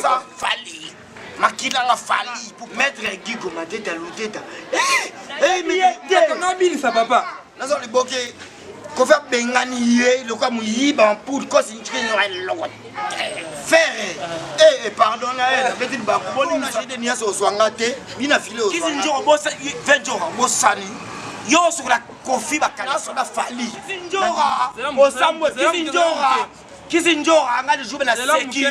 Sa Fally makila nga Fally maître Gigo Mateta Luteta. Nabilisa papa. Naza liboke Kofi abengani ye lokola moyiba ampoule kosi eloko ferre eh, eh, pardon na ye nabeti libaku boninashide niasi ozwa nga te bina file kisi njoko venjoko bosani yo osokola kofi bakanasoda fali njora osambwe kisi njora kisi njora nga lijube na seki.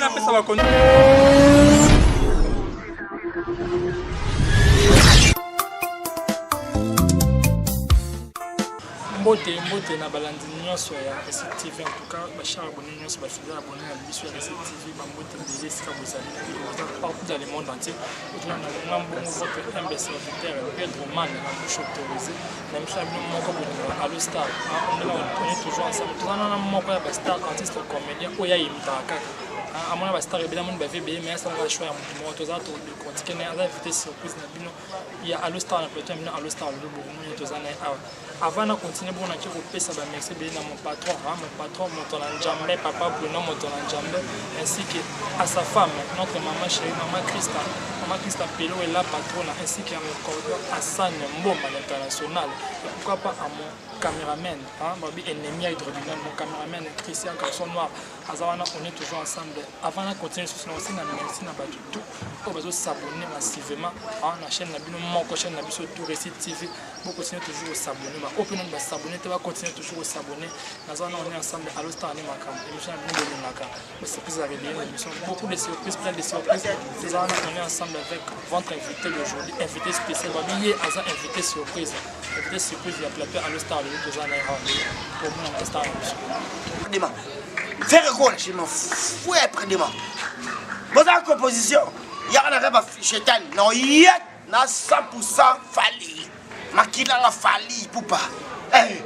Mbote mbote na balandi nyonso ya Recette TV, en tout cas ba chers abonnés nyonso, ba fidèles abonnés na biso ya Recette TV, ba mbote ebele esika bozali, boza partout dans le monde entier. Otuna na nga mbongo votre humble serviteur Pedro Man la bouche autorisée na biso na bino moko bolingo Allo Star. On est là, on est toujours ensemble. Toza na moko ya ba star artiste comédien oyo ayimitaka kaka. Amona ba star ebele, amoni ba vie ebele, mais asalaka choix ya motu moko. Toza to décortiquer na aza invité surprise na bino ya Allo Star na plateau ya bino Allo Star lelo bokomoni toza na ye awa. Avant na continuer bongo nake kopesa ba merci ebele na mon patron, hein, mon patron moto na Njambe, papa Bruno moto na Njambe, ainsi que à sa femme, notre maman chérie, maman Christa, maman Christa Pelo est la patrona, ainsi qu'à mon cordon Hassan Mboma l'international, et pourquoi pas à mon cameraman, hein, babi ennemi ya hydrodyname, mon cameraman Christian Garçon Noir, aza wana, on est toujours ensemble. Avant na continuer susu na osenga merci na bato tout oyo bazo s'abonner massivement, hein, na chaîne na bino moko, chaîne na biso tout Réussite TV. Bo continuer toujours ko s'abonner, ba oyo pe nanu ba s'abonner te ba continuer toujours ko s'abonner. Naza wana, on est ensemble. Allo Star nde makambo, émission na bino bolingaka, ba surprise ezalaka ebele na émission, beaucoup de surprises, plein de surprises. Toza wana, on est ensemble avec votre invité d'aujourd'hui, invité spécial, babi ye aza invité surprise, invité surprise ya plateau Allo Star lelo toza na ye awa lelo omona na star na biso. Dema Ferre Gola, je m'en fous après dema. Boza composition yaka na rêve shetani na ye na 100% Fally makila nga Fally Ipupa eh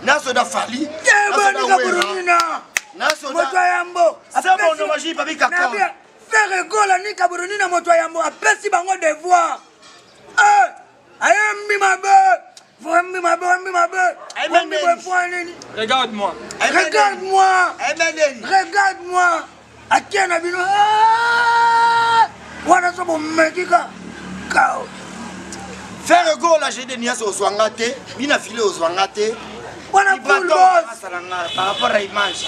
nasoda Fally moto ya yambo Ferre Gola ni Kaburonina moto ya yambo apesi bango devoir eh, ayembi mabe oyembi mabe oyembi mabe oyembi boye point nini. Regarde-moi, regarde-moi, regarde-moi, atie na bino ah! Wana so bomeki ka kao. Ferre Gola j'ai niasi ozwa nga te bina file ozwa nga te wana full boss masa na nga par rapport à image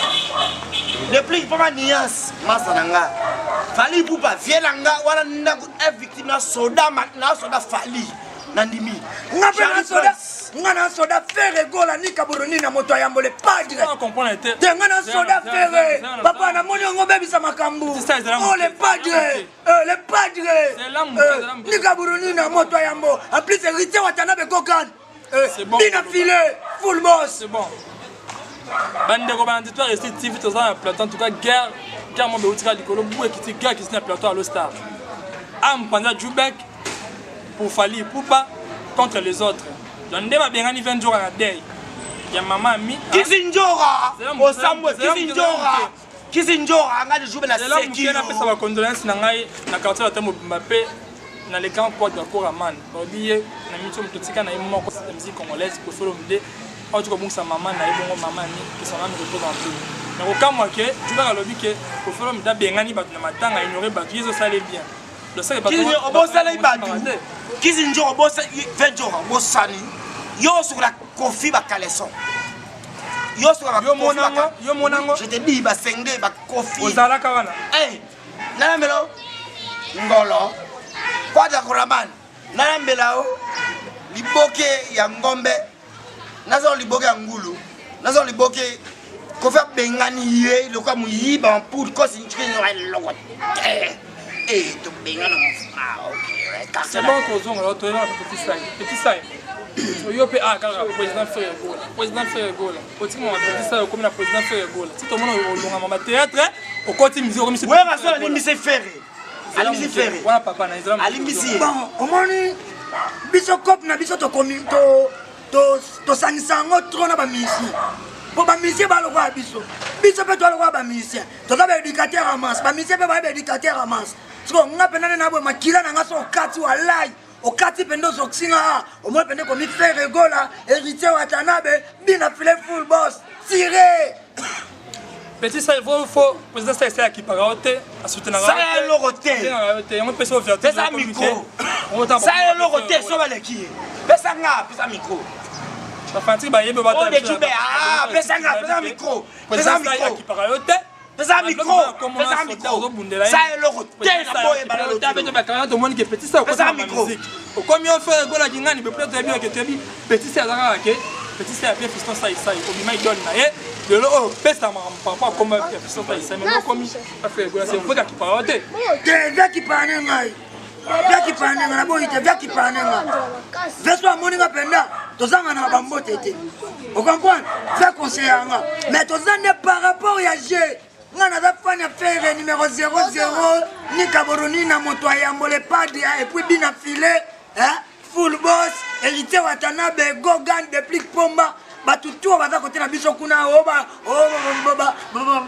déplique mpona nias masa na nga Fally Ipupa vie na nga wana ndako f victime na soda na soda Fally nandimi. Nga mpe na soda, nga na soda Ferre Gola ni Kaburuni na moto ya yambo le padre te, nga na soda Ferre papa namoni yango obebisa makambo. Oh le padre, le padre ni Kaburuni na moto ya yambo, en plus héritier Watanabe Gokan bina filet full boss. C'est bon bandeko balandi to Réussite TV, toza na plateau. En tout cas guerre guerre mo beutika likolo bu ekiti guerre ekiti na plateau Allo Star am panza Jubek pour Fally Ipupa contre les autres. Donc nde babengani 20 jours na deuil ya mama ami. Kisi njora osambwe kisi njora kisi njora nga lijube na seki. Napesa ba condoléance na ngai na quartier ya mobimba mpe na le grand poids de Koraman babi ye na miso moto tika na ye moko ya musique congolaise Koffi Olomide auti kobungisa mama na ye bongo mama ni que son âme repose en paix. Na kokamwa ke Jubek alobi ke Koffi Olomide abengani bato na matanga, ignore bato, ye ezosala bien. Obosani bato kisi njoko venjoko obosani yo osokola Kofi bakaleson yo osokola. Yo monango. Je te dis basenge bakofi. Ozalaka wana. Nalambela ngolo kwata koraman, nalambela o liboke ya ngombe, naza liboke ya ngulu, naza liboke Kofi abengani ye lokola moyiba ampoule kosi eloko te eh tobengana. C'est bon, tozonga toyeba petit sai petit sai yo mpe a kaka président Ferre Gola, président Ferre Gola otika mama petit sai okomi na président Ferre Gola ti tomona olongama ba théâtre okoti musique okomi. Wera so alimbisi Ferre, alimbisi Ferre. Wana papa na ezala. Alimbisi ye. Bon, omoni biso cope na biso tokomi tosangisa yango trop na bamusicien, po bamusicien balokola biso, biso mpe toalokola bamusicien, toza baéducateur ya masse, bamusicien mpe baya baéducateur ya masse. Siko nga mpenza nde na boye makila na nga so okati walai okati mpenza ozokisinga a omoi mpenza ekomi Ferre Gola, héritier Watanabe, bina file full boss tire. Petit ça il faut président ça essaye akipaka yo te asoutenaka Sala eloko te. yo te yango pesa ouverture Pesa micro. Sala eloko te so baleki ye. Pesa nga, pesa micro. bafanatike bayebi Oh, de Jube, ah, pesa nga, pesa micro. Pesa micro. akipaka yo te Pesa micro. Pesa micro. Sala eloko te na boye balalo. tomoni ke petit sa Pesa micro. okomi yo frère egolaki ngani beple toyebi oke toyebi petit sa aza kaka ke petit sa ya bien fiston saisai obima idole na ye lelo oyo opesa makambo par rapport akoma ya fiston saisai mais okomi afrère egola se voka akipaka yo te te viakipane ngai viakipane ngai naboyi te viakipane ngai veso amoni nga mpenza tozanga na bambote te ocomprendre ve conseille yanga mais toza nde par rapport ya jeu nga naza fan ya Ferre numéro 00 ni kaboro ni na moto ayambo le padre et puis bina filet hein full boss héritier Watanabe Gogan Deplick Pomba bato tu baza kote na biso kuna o ba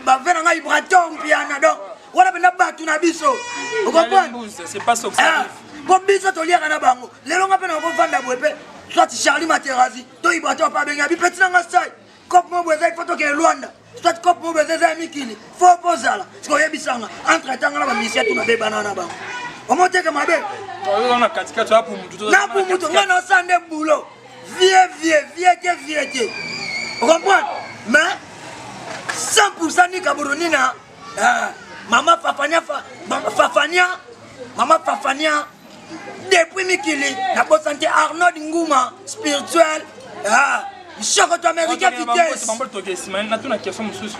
bave na ngai Ibrator Mpiana donc wana mpenza bato na biso ocomprendre c'est pas ça que ça arrive mpo biso toliaka na bango lelo nga mpe nakovanda boye mpe soit Charlie Materazzi to Ibrator mpe abengi abi peti na nga sai cope moko eza ifo tokende Luanda soit cope moko eza eza ya mikili fo pozala sikoyo oyebisanga entre tanga na bamisia tu nabebana na bango omoteke mabe na katikati oya pumutu na pumutu ngai naosala nde boulot vie vie vie te vie te ocomprendre mais 100 nika boronina mama fafania fafania mama fafania depuis mikili nabosani te Arnaud Nguma spirituel nshoko to américain vitesse bambolo toke nsima natuna question mosusu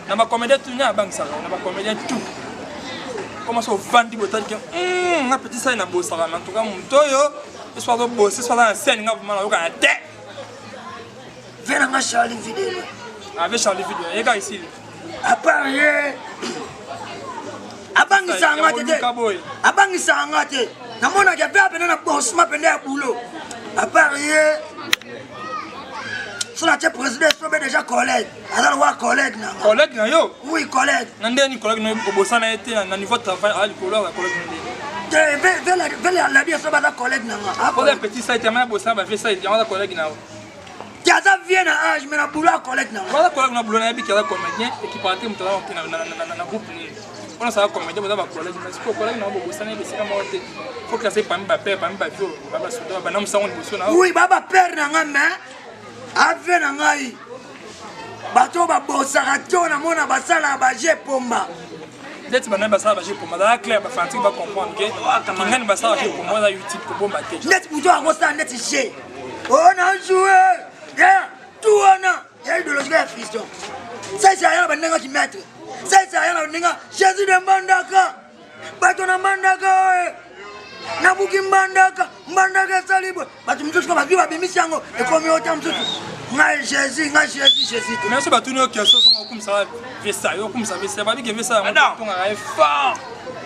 na bacomédien tu nya abangisaka na bacomédien tout comment so ovandi botali ke nga petit sai nabosaka mais en tout cas moto oyo so azobose so aza na scène nga vraiment nayokana te ve nanga Charlie Videlo ave Charlie Videlo yeka esili à part ye abangisaka nga te te abangisaka nga te namonaka mpe apena na bosma pende ya boulot à part ye so natie président esobe déjà collègue aza lokola collègue na nga collègue na yo oui collègue na ndeni collègue na yo obosana ye te na niveau de travail aza likolo aza collègue na ndeni te vele alabi esobe aza collègue na nga oza petit site yamana bosana bavie site yango aza collègue na yo te aza vie na age mais na boulot ya collègue na nga aza collègue na boulot nayebi ke aza comédien ekipaka te moto aza na groupe nini mpona sala comédien boza bacollègue mais sikoyo collègue na yo bobosana ye bisika moko te faut classe parmi bapère parmi bavio babasoda bana mosango liboso na oui ba bapère na nga mais ave na ngai bato babosaka to namona basalaka baje pomba ndeti banani basala baje pomba azala clair bafanatike bacomprendre ke kingani basala baje pomba aza youtube kobomba te ndeti moto akosala ndeti je o na joue tu wana ya idéologie ya fiston saisa aya na bandenge kimaître saisa aya na bandenge jésus de mbandaka bato na mbandaka oye nabuki mbandaka mbandaka esali boye bato mosusu ko bazwi babimisi yango ekomi ota mosusu ngai jésus ngai jésus jésus te mais so batuni yo question songo okumisa vesa yo okumisa vesa babike vesa yango otongaka ye fort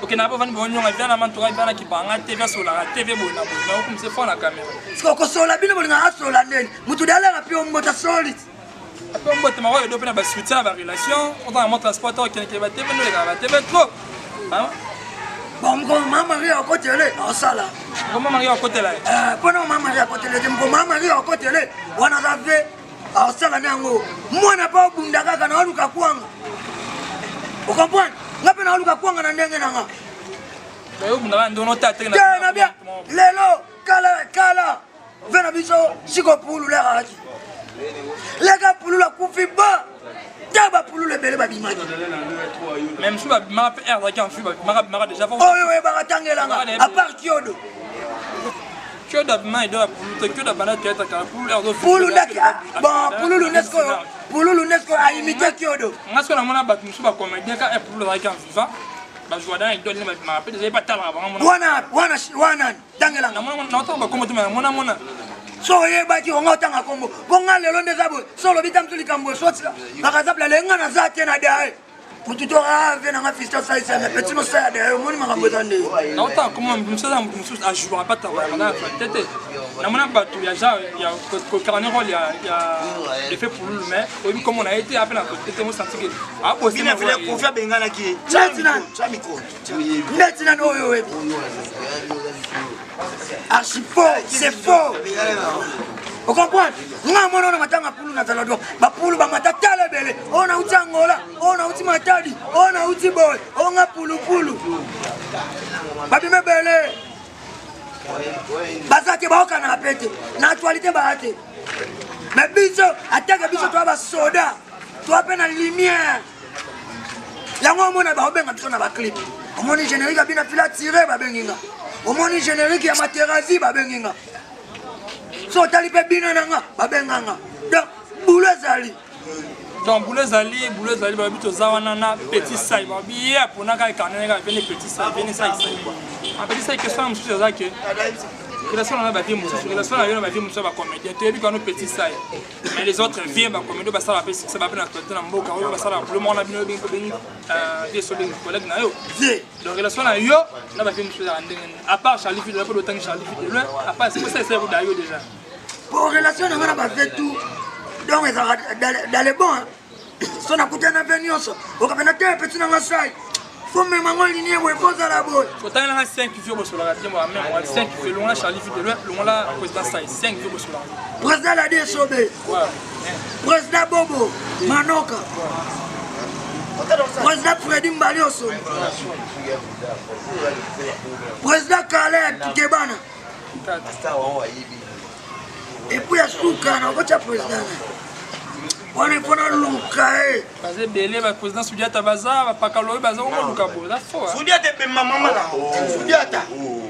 okendaka mpo vandi bonyonga via na mantoka via na kibanga te via solaka te via boye na boye na okumisa fort na kamera siko kosola bino bolingaka asola ndeni motu de alaka mpe ombota soli ape mbote mako edo mpe na basoutien na barelation otanga mo transport okendeke batv ndolekaka batv trop bon mokolo mama marie akotele asala mama marie akotela ye mpona mama marie akotele te mokolo mama marie akotele wana aza ve asala na yango mwana mpe obunda kaka na oluka kwanga ocomprendre nga mpe na oluka kwanga na ndenge na nga te na bien lelo kala kala ve na biso siko pulu lekakaki leka pululu akufi ba te bapululu ebele babimaki oyo oyebaka tangelanga apart kiodo pulu ndaki bon pululu nde sikoyo pululu nde sikoyo aimite kiodo nga sikoyo namona bato mosusu bacomédien ka pululu azalaki en vivant bajoua dans idole nde babimaka mpe deja batalaka bango wana wana wana tangelanga naotanga bakombo te mona mona so oyebaki onga otanga kombo mpo nga lelo nde eza boye so olobi ta mosu likambo soti par exemple lelo nga naza te na daye motu to ave nanga fiston asalisa me petit mosala daye omoni makambo eza nde naotanga kombo mosusu aza motu mosusu ajouaka pa travaillaka na actualité te namona bato ya genre ya kokarne role ya efe pululu mais oyebi kombo na ye te ape na actualité te mosanti ke abosekofi abenganaki ye ndeti nani oyo oyebi archi faux c'est faux. Ocomprendre? Nga mona na matanga pulu na velodrome. Bapulu bamata tala ebele. Oyo nauti Angola, oyo nauti Matadi, oyo nauti boye, oyo nga pulupulu. Babima ebele. Baza te baokanaka mpe te. Na actualité baya te. Mais biso, atake biso toya basoda, toya mpe na lumière. Yango omona baobenga biso na baclip. Omoni générique ya bina fila tire babengi nga. Omoni générique ya Materazzi babengi nga. So otali mpe bino na nga babenga nga. Donc boulot ezali. Donc boulot ezali, boulot ezali babi toza wana na petit sai babi ye aponaka ekanene kaka pene petit sai pene sai sai quoi. En petit sai question mosusu eza ke relation na ba vie mosusu relation na yo na ba vie mosusu ya ba comédien toyebi kano petit sai mais les autres vieux ba comédien basala mpe succès bape na actualité na mboka oyo basala boulot moko na bino obengi obengi vie so obengi collègue na yo. Donc relation na yo na ba vie mosusu ezalaka ndenge nini à part Charlie Fidel mpo otangi Charlie Fidel loin à part c'est ça esa yo déjà. Pour relation na nga na ba vie tout donc ezalaka dans le bon so nakutana na vie nyonso okapena te petit na nga sai fo mema ngo linie boye fo ozala boye. Otanga nanga 5 vieux bosolaka te moi même moi 5 vieux longola Charlie Fidel loin longola président sai 5 vieux bosolaka. Président Ladi Esobe. Président Bobo Manoka. Président Freddy Mbalioso. Président Caleb Kebana. Et puis ya suka nakotya président wana mpo naluka ye. Baza ebele ba président Sudiata baza bapakaloyo baza okoluka boye eza fort. Sudiata ebema mama na Sudiata.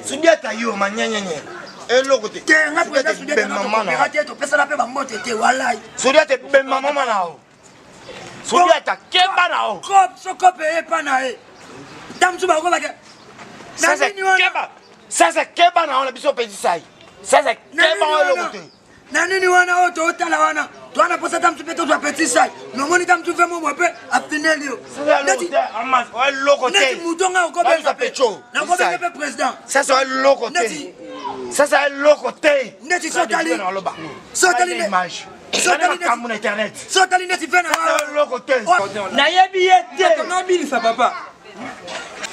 Sudiata yo manyanyanyi. Eloko te. Te nga président Sudiata na te topesana mpe bambote te walai. Sudiata ebema mama na yo. Sudiata keba na yo. Kop soko pe epa na ye. Ntango mosusu bakobake. Sasa keba. Sasa keba na yo na biso petit sai. Sasa keba eloko te. Na nini wana oyo totala wana toa na posa ta mosusu mpe tozwa petit sai nomoni ta mosusu mpe mobwa mpe afineli yo neti moto nga okobenga nakobenga mpe président sasa eloko te sasa eloko te neti sotali sotali makambo na internet sotali neti mpe na eloko te nayebi ye te nabilisa papa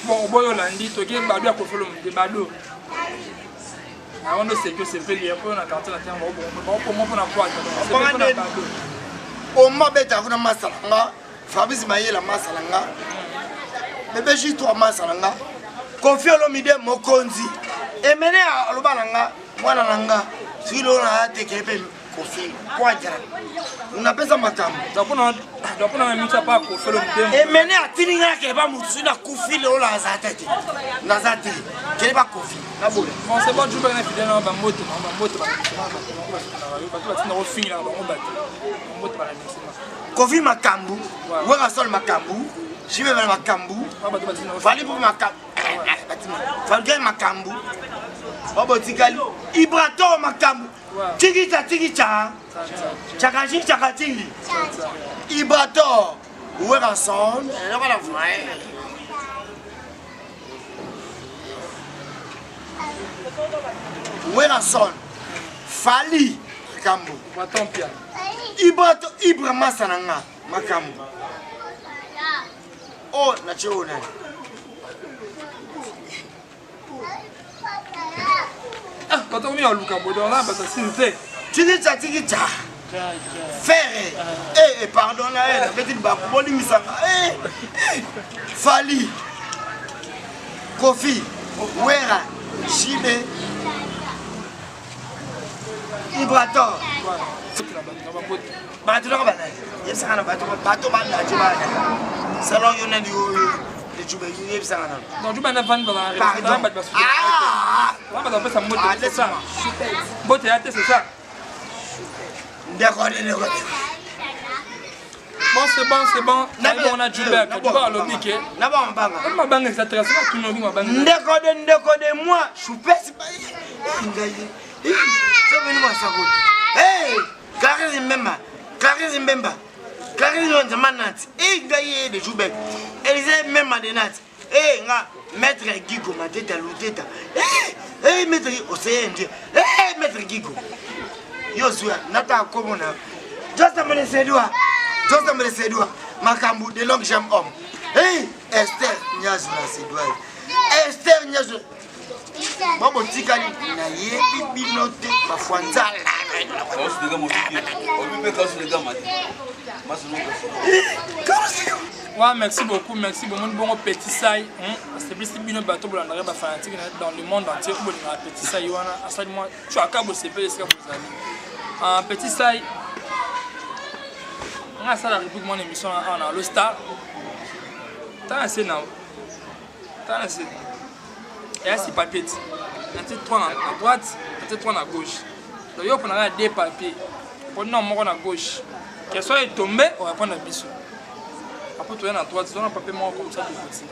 bon oboyi olandi toke bado ya kofolo mote bado yango seki osepeli ya mpo na quartier latin baopongo mpo na poite oma beta kuna masala nga Fabrice Mayela masala nga bebe J3 masala nga Koffi Olomide mokonzi emene aloba na nga mwana na nga soki lelo na ya te keye mpe Koffi Quadra napesa makambo emene atindi ngai akele ba motu soki nakufi lelo naza te te naza te kele ba Koffi naboya Koffi makambo Werrason makambo Jibebela makambo Fally Ipupa makambo Fally makambo obotikali Ibrator makambo Tikicha tikicha Chakaji chakaji Ibrator Werrason eloko na vrai Werrason Fally makambo Ibrato Ibra masa na nga makambo oh na che oyo nani Ah, bato komi baluka bodo na bato asili te tikicha tikicha Ferre eh, eh pardon na ye nabeti libaku bolimbisanga eh, eh. Fally Koffi Wera Jibe Ibrator bato naka banani yebisanga na bato bato bandaje bana salon yo nani oyo ejube yebisanga nano Donc, Juba na vandi dans la restaurant, bato basuki. Ah! Bato bapesa mbote, c'est ça. Mbote ya te, c'est ça. Ndeko ndeko. Bon, c'est bon, c'est bon. Na bon na Juba, Juba alobi ke. Na ba mabanga. Ba mabanga eza très ça tuna obi mabanga. Ndeko de ndeko de moi, choupesse ba ngai. So venu moi sako. Hey, Clarisse Mbemba. Clarisse Mbemba. Clarisse Nzamba Nati. Eh ngai de Juba. Elise Mbemba de Nati. Eh nga maître Gigo Mateta Luteta. Eh eh maître Oseye nje. Eh maître Gigo. Yo zuya nata komona. Just a minute sedua. Just a minute sedua. Makambu de longue jambe homme. Hey Esther Nyazu na sedua. Esther Nyazu. Bobo tikali na yebi bino te bafwa nzala. Ouais, merci beaucoup, merci. Bon, bon petit sai, hein. C'est plus bino bateau bolandaka ba fanatique dans le monde entier bolingaka petit sai wana asali mwa chwaka bosepeli esika bozali. Ah, petit sai nga asala rubrique mwana émission awa na Allo Star. Tala se na tala se. Eya si papier ti. Natie 3 na droite, natie 3 na gauche. Donc yo oponaka deux papiers. Oponi moko na gauche. Question est tombée, on répond na biso. Après toya na droite, tozana papier moko comme ça tokotina.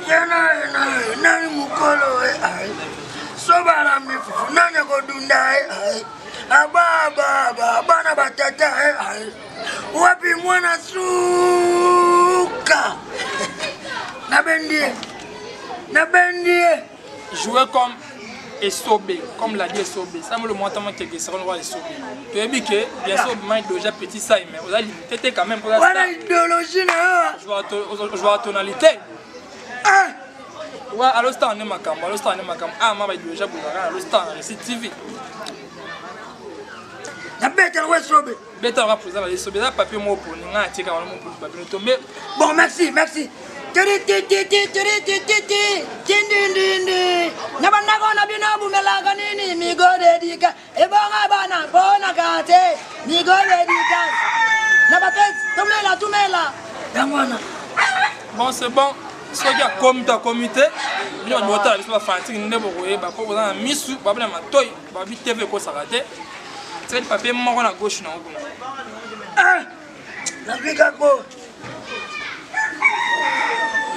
Yana nani mokolo sobala mifufu nani akodunda abababa bana batata wapi mwana suka nabendi ye nabendi ye Jouer comme Esobe, comme l'a dit Esobe. Ça, le montant qui est roi Esobe. Tu as dit que, bien sûr, moi, déjà petit ça, mais on a limité quand même. Voilà idéologie, là. Je vois tonalité. Ah! Ouais, alors c'est un makambo, alors c'est un makambo. Ah, ma idéologie, alors c'est un récit TV. nabeta yango esobe beta yango président na esobe eza papier moko poni ngai atika wana moko papier tombe bon merci merci tindindindi na bandako na bino bumelaka nini migodedika ebonga bana mpona te migodedika na bapesi tumela tumela yango wana bon c'est bon soki akomi to akomi te bino bato botala biso bafanatike nde bokoyeba mpo boza na misu babi na matoi babi tv ekosaka te tikali papier moko na gauche nango kuna ah! nazwi kako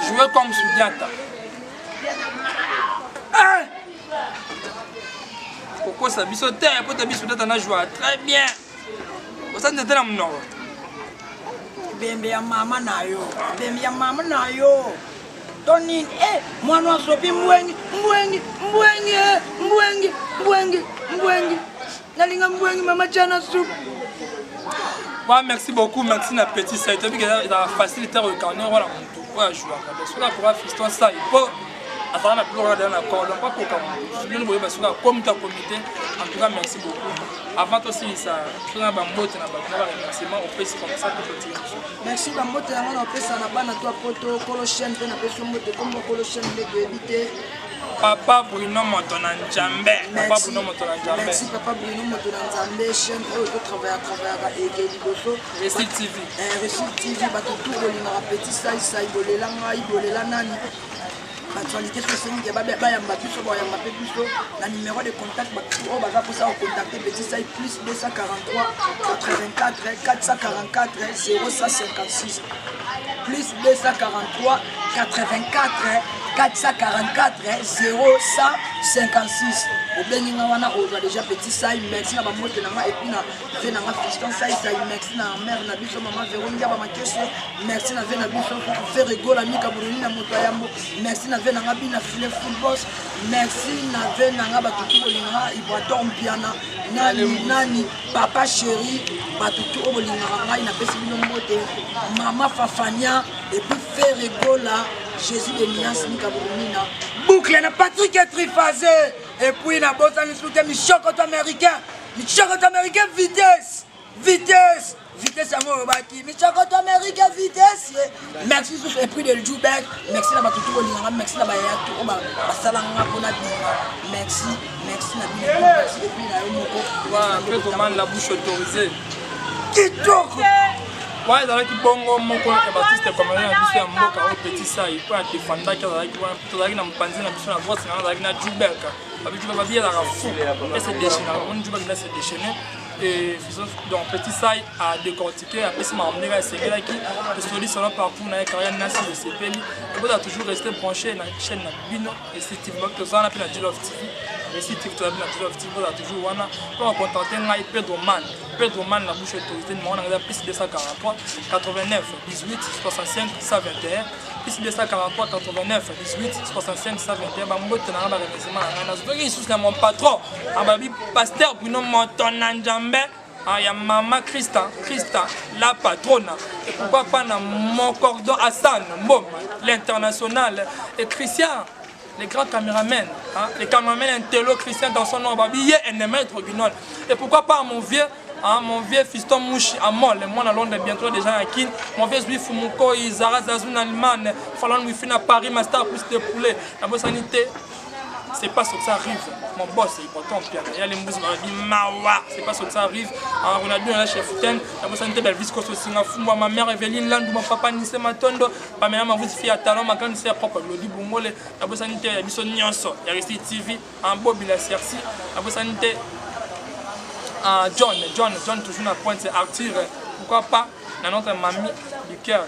jouer comme Sudiata. Ah! kokosa biso te po te biso Sudiata na joua très bien osa nzete na monoko ebembe ya mama na yo ebembe ya mama na yo to nini e mwana asopi mbwengi mbwengi mbwengi eh, mbwengi mbwengi mbwengi nalinga mbwengi mama jana supu Ouais, merci beaucoup, merci na petit sai. Tu as ezalaka facile te koyokana wana motu oyo ajouaka. Donc soki akoka fiston sai po azala na biloko wana na corps donc akoka motu. Bino boyeba soki akomi to akomi te. En tout cas, merci beaucoup. Avant tosilisa soki na bambote na bato na baremerciement opesi comme ça tokotika biso. Merci bambote yango na opesa na bana to poto kolo chaîne mpe napesi mbote kombo kolo chaîne nde toyebi te. Papa Bruno moto na Nzambe. Papa Bruno moto na Nzambe. Merci Papa Bruno moto na Nzambe chaîne oyo to travailla travaillaka eke liboso. Récit TV. Eh, Récit TV bato tout bolingaka petit sai sai bolela ngai bolela nani. Actualité tosengi ke bayamba biso bayamba mpe biso na numéro de contact bato oyo baza mposa kocontacte petit sai plus 243 84 444 0156 plus 243 84 444 0156 obengi nga wana ozwa déjà petit sai merci na bambote na nga epuis na ve na nga fiston sai sai merci na mare na biso mama vero ngiaba makeso merci na ve na biso ferregola mika buruni na moto ya yambo merci na ve na nga bina file full boss merci na ve na nga bato tu bolingaka ibrator mpiana nani nani papa chéri bato tu oyo bolingaka ngai napesi bino mbote mama fafania epuis ferre gola jésus de nuance mikaburumina boucle na patrik triphasé epuis nabosani su te mishokoto américain mishokoto américain vitesse vitesse vitesse yango olobaki michokoto américain vitesse merci susu epuis de jubek merci na bato tu bolinganga merci na bayaya tu oyo basalanga mpona bima merci merci na bino merci epuis na yo moko Pekoman la bouche autorisée kitoko wana ezalaki bongo moko ya baartiste comédien na biso ya mboka oyo petit sai mpo adefendaki azalaki wana tozalaki na mopanzi na biso na droite na azalaki na jubek babi jubek babi ezalaka fou ese déchaînaka omoni jubek nde se déchaîne Et donc petit sai a décortiqué apesi makambo ndenge asengelaki tosoli selon parcours na ye carrière nasi esepeli ekozala toujours rester branché na chaîne na bino esi tv toza wana mpe na Jolove tv esi tv toza mpe na Jolove tv kozala toujours wana mpo bakontante ngai Pedro Man Pedro Man na bouche autorité numéro na ngai eza plus 243 89 18 65 121 plus 243 89 18 65 121 bambote na ngai baremerciement na ngai nazozongi lisusu na mon patron ababi pasteur Bruno moto na Nzambe ah, ya mama Christa Christa la patrona et pourquoi pas na mon cordon Hassan Mboma l'international et Christian. Les grands caméramens, hein, les caméramens intello Christian dans son nom, Babi, ye maître Guinol. Et pourquoi pas mon vieux, hein, mon vieux fiston Mouchi à Mol, moi à Londres bientôt déjà à Kin, mon vieux Juif Mouko, Zara Zazoun Allemagne, Fallon Wifi à Paris, Master plus de poulet, la bonne sanité. C'est pas ce que ça arrive. Mon boss, c'est important. Il y a les mousses, Mawa, c'est pas ce que ça arrive. On a dit, on a chef Ten, la bonne sanité, Belvis Koso Singa, Fumba, ma mère Evelyne Landou, mon papa Nissé Matondo, Pamela Mavouti, fille à talent, ma grande sœur propre, Lodi Bongole, la bonne sanité, ya biso nyonso, ya Resti TV, en Bobi la Cerci, la bonne sanité, John, John, John toujours na pointe, c'est Arthur, pourquoi pas, na notre mamie du cœur.